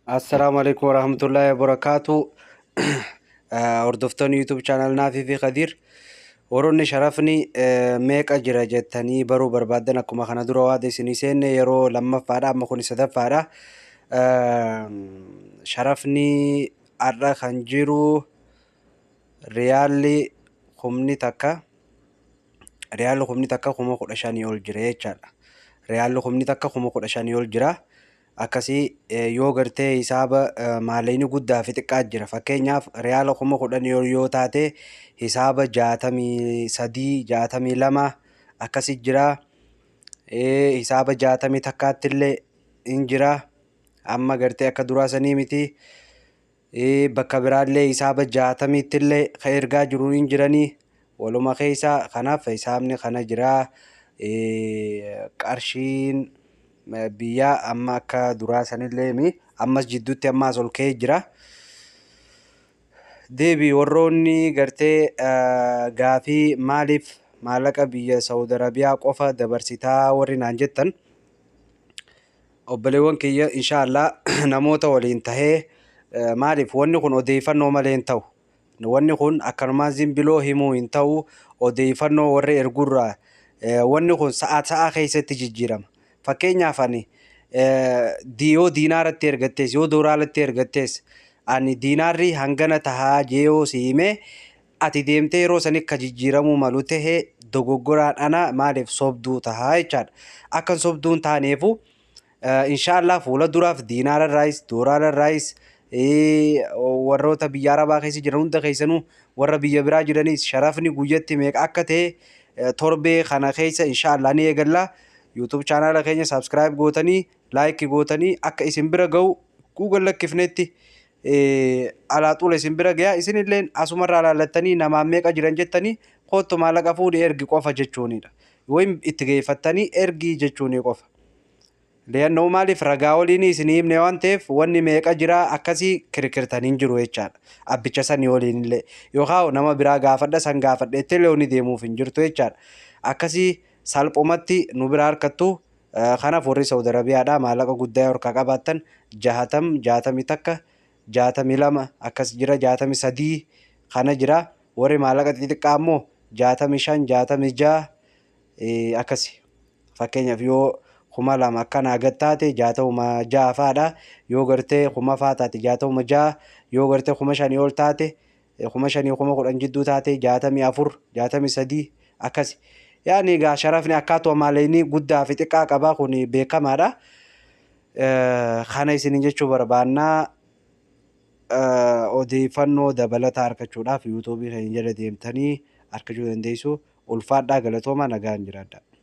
Assalaamu alaikum warahmatullaahi wabarakaatu. Hordoftoonni YouTube channel Naafii fi Kadiir, warroonni sharafni meeqa jira jettanii baruu barbaaddan, akkuma kana dura waada isinii seenne, yeroo lammaffaadha, amma kun sadaffaadha. Sharafni har'a kan jiru riyaalli 10,000 15,000 ol jira jechaadha. Riyaalli 10,000 15,000 ol jira. Akkasii yoo gartee hisaaba maallaqni guddaa fi xiqqaa jira. Fakkeenyaaf, riyaala 10,000 ol yoo taate hisaaba 63, 62 akkasi jira. Hisaaba 61tti illee hin jira. Amma gartee akka duraa sanii miti. Bakka biraallee hisaaba 60tti illee kan ergaa jiru hin jiranii. Waluma keessa kanaaf hisaabni kana jira. Qarshiin biyyaa amma akka duraa sanillee mi ammas jidduutti ammaas ol ka'ee jira. Deebi warroonni gartee gaafii maaliif maallaqa biyya Saudi Arabiyaa qofa dabarsitaa warri naan jettan, obboleewwan kiyya, inshaallah namoota waliin tahee, maaliif wanni kun odeeffannoo malee hin ta'u. Wanni kun akkanumaan zimbiloo himuu hin ta'u. Odeeffannoo warri ergurraa wanni kun sa'a sa'a keessatti jijjiirama. Fakkeenyaaf, ani yoo diinaaratti ergattees, yoo doolaaratti ergattees, ani diinaarri hangana tahaa jee yoo si himee, ati deemtee yeroo sani akka jijjiiramuu malu tahe dogoggoraan ana maaliif sobduu tahaa jechaadha. Akkan sobduu hin taaneefu inshaallah fuula duraaf diinaara irraayis doolaara irraayis warroota biyya Arabaa keessa jiran hunda keessanuu, warra biyya biraa jiranis, sharafni guyyatti meeqa akka ta'e torbee kana keessa inshaallah ni eegalla. YouTube channel keenya subscribe gootanii, like gootanii, akka isin bira ga'u Google lakkifnetti alaa xula isin bira ga'a. Isinilleen asumarraa laallattanii namaan meeqa jiran jettanii, kottu maallaqa fuudhi ergi qofa jechuunidha. Wayim itti geeffattanii ergii jechuuni qofa. Leennoo maaliif ragaa waliin isin himne waan ta'eef, wanni meeqa jira akkasii kirkirtanii hin jiru jechaadha. Abbicha sanii waliin illee yookaan nama biraa gaafadha, san gaafadheetti illee wanni deemuuf hin jirtu jechaadha. Akkasii salphumatti nu bira harkattu. Kanaaf warri Saudi Arabiyaadhaa maallaqa guddaa harkaa qabaattan 60, 61, 62 akkas jira, 63 kana jira. Warri maallaqa xixiqqaa immoo 65, 66 akkasi. Fakkeenyaaf, yoo 2000 akkanaa gad taate 66 fa'aadha. Yoo gartee 1000 fa'aa taate 66. Yoo gartee 5000 ol taate, 5000 10,000 jidduu taate, 64, 63 akkasi. Yaani egaa sharafni akkaatuma maallaqni guddaa fi xiqqaa qabaa, kun beekamaadha. Kana isinin jechuu barbaannaa. Odeeffannoo dabalataa argachuudhaaf YouTubeii keenya jala deemtanii argachuu dandeessu. Ulfaadhaa, galatooma, nagaan jiraadha.